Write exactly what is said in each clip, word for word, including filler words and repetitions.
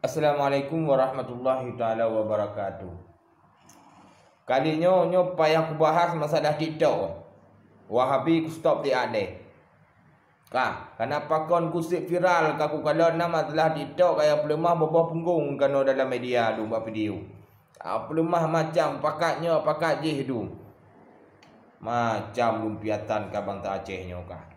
Assalamualaikum warahmatullahi taala wabarakatuh. Kali nyoe, nyoe payah kubahas masalah TikTok. Wahabi kustop di adeh. Ka, kana pakon kuseb viral ka kukalon na masalah TikTok kaya peuleumah boboh punggong kanoe dalam media dum bak video. Ka peuleumah macam pakat nyoe pakat jih dum. Macam lumpiatan ka bansa Aceh nyoe ka.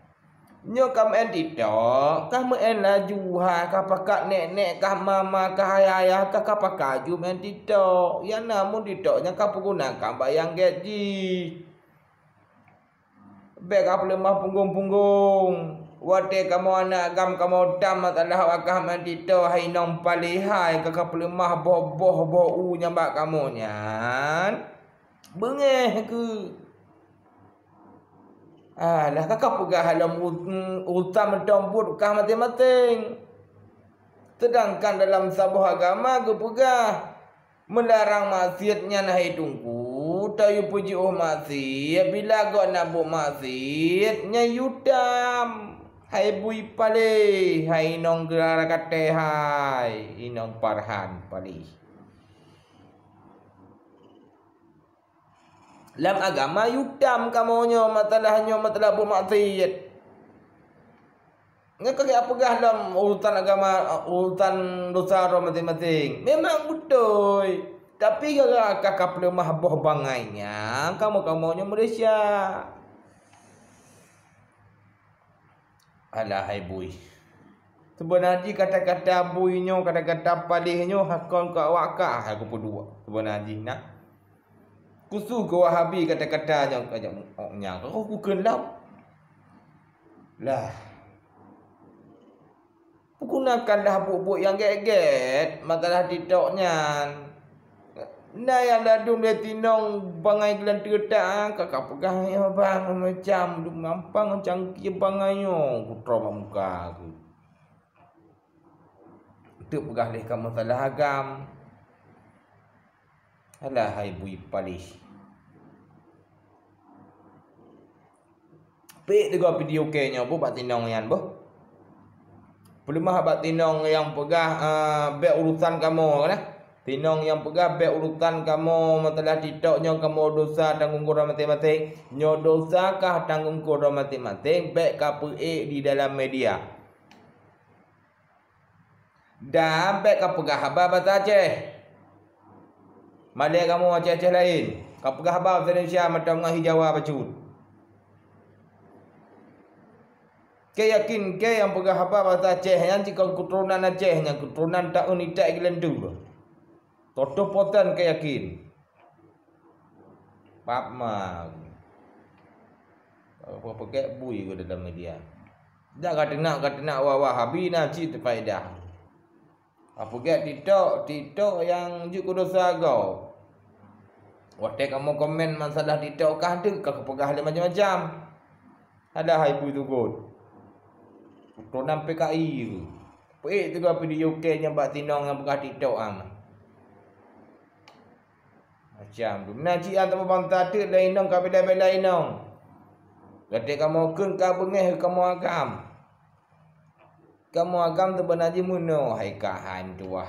Nyoe ka meu'en TikTok, ka meu'en laju hai, ka pakat nek-nek, ka mama, ka ayah-ayah, ka, ka pakat ju meu'en TikTok. Nyang na mun TikTok nyan ka peugunakan bak nyang gét jih. Bèk ka peuleumah punggong-punggong. Watèe kamoe aneuk agam kamoe tam masalah awak kah meu'en TikTok, hai inong palih hai, ka, ka peuleumah boh-boh boh u nyang bak kamoe nyan. Beungèh keuh. Alah, ka kapeugah lom u-, urusan mantong buet kah maséng-maséng. Seudangkan dalam saboh agama geupeugah, meularang maksiet nyan hai Teungku, tayue peujiôh maksiet, bila gobnyan buet maksiet, nyan yue tam. Hai bui paléh, hai inong geurara katèe hai, inong Farhan paléh. Lam agama yue tam kamoe nyoe, masalah nyoe, masalah buet maksiet. Nyoe ka geupeugah lam urusan agama, urusan dosa droe maséng-maséng. Memang beutôi. Tapi gara-gara ka, ka peuleumah boh bangai nyan, kamoe-kamoe nyoe Malaysia. Alah hai bui. Seubeuna jih kata-kata bui nyoe, kata-kata paléh nyoe, hakon keu awak kah hai kupeuduek. Seubeuna jih na. Khusus keu Wahabi kata-kata nyoe, nyan, oh, kukheun lom. Lah. Peugunakanlah buet-buet nyang gét-gét masalah TikTok nyan. Na nyang ladôm lé tinong bangai geulanteue tak, ka, ka peugah nyoe bang macam dum gampang cangkie bangai nyoe kutroe bak muka keuh. Teuk peugah lé kamoe salah agam. Alah hai bui paléh. Peuék tiga video kèe nyoe boh bak tinong nyan boh. Peuleumah bak tinong nyang peugah, eh, bèk urusan kamoe nah. Tinong nyang peugah bèk urusan kamoe masalah TikTok nyoe kamoe dosa tanggong keudroe maséng-maséng. Nyoe dosa kah tanggong keudroe maséng-maséng, bèk kapeuék di dalam media. Dan bèk kapeugah haba basa Aceh. Malèe kamoe Aceh-Aceh laén, kapeugah haba basa Indonesia mantong ngon hi Jawa bacut. Kèe yakin kèe nyang peugah haba basa Aceh nyan jikon keuturonan Aceh nyang keuturonan taeun itak geulanteue. Toh-toh potan kèe yakin. Pap ma. Apa-apa kèe bui keu dalam media. Dak ka teunak, ka teunak wa-, Wahabi na cit teufaedah. Apa gèt TikTok, TikTok nyang jeuet keu dosa gob. Watèe kamoe komen masalah TikTok kah teuk ka kupeugah lé macam-macam. Alah hai bui tugot. Tunan P K I tu. Peuék tiga video kèe nyang bak tinong nyang peugah TikTok am. Macam tu. Meunan cit nyang teupeu bansa teuk lé inong ka bela-bela inong. Watèe kamoe kheun ka beungèh kamoe agam. Kamoe agam teubeuna jimeunoe hai ka hai meutuwah.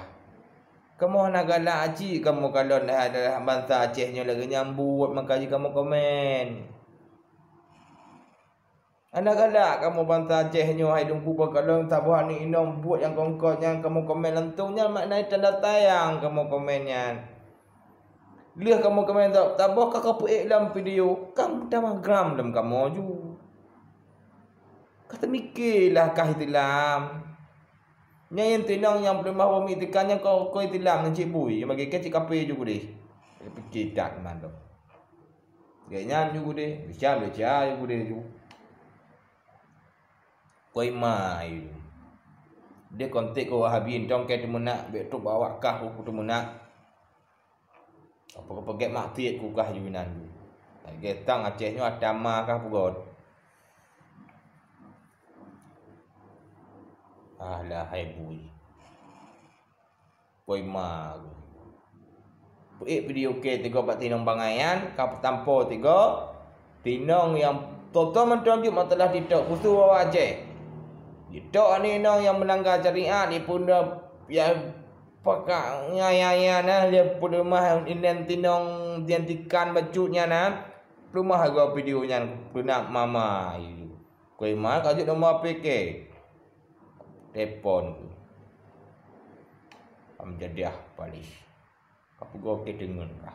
Kamoe hana galak cit kamoe kalon hai bansa Aceh nyoe lagèe nyan buet maka jih kamoe komen. Hana galak kamoe bansa Aceh nyoe hai Teungku, bak kalon saboh aneuk inong buet nyang kongkot nyan kamoe komen langsong nyan makna tanda sayang kamoe komen nyan. Lheueh kamoe komen saboh ka kapeuék lam video, kan tamah gram lom kamoe ju. Ka teumikirlah kah Islam. Nyan nyang tinong nyang peuleumah bom itikad nyan kon, kon Islam nyan cit bui, nyang bagi kèe cit kape ju keudeh. Pike that mantong. Gobnyan ju keudeh, bica-bica ju keudeh ju. Koi ma ju. Deh kontek keu Wahabi entong kèe teumeunak, bèk trok bak awak kah ku teumeunak. Apa keupeugèt maksiet ku kah ju inan ju. Lagèe tang Aceh nyoe atama kah peugöt. Alah hai bui. Koi ma ku. Peuék video kèe tiga bak tinong bangai nyan ka peutampo tiga. Tinong nyang toto mantong jeuet masalah TikTok khusus awak Aceh. TikTok aneuk inong nyang meulanggar syariat, ipeuna ya Pakak nya, nya, nya na, dia peuleumah inan tinong, dia tikan bacut nya na. Peuleumah harga video nyan, peunak mama. Koi ma ka jeuet nomor P K. Telepon ku. Am jadiah palis. Ka peugoe ke teungeun kah.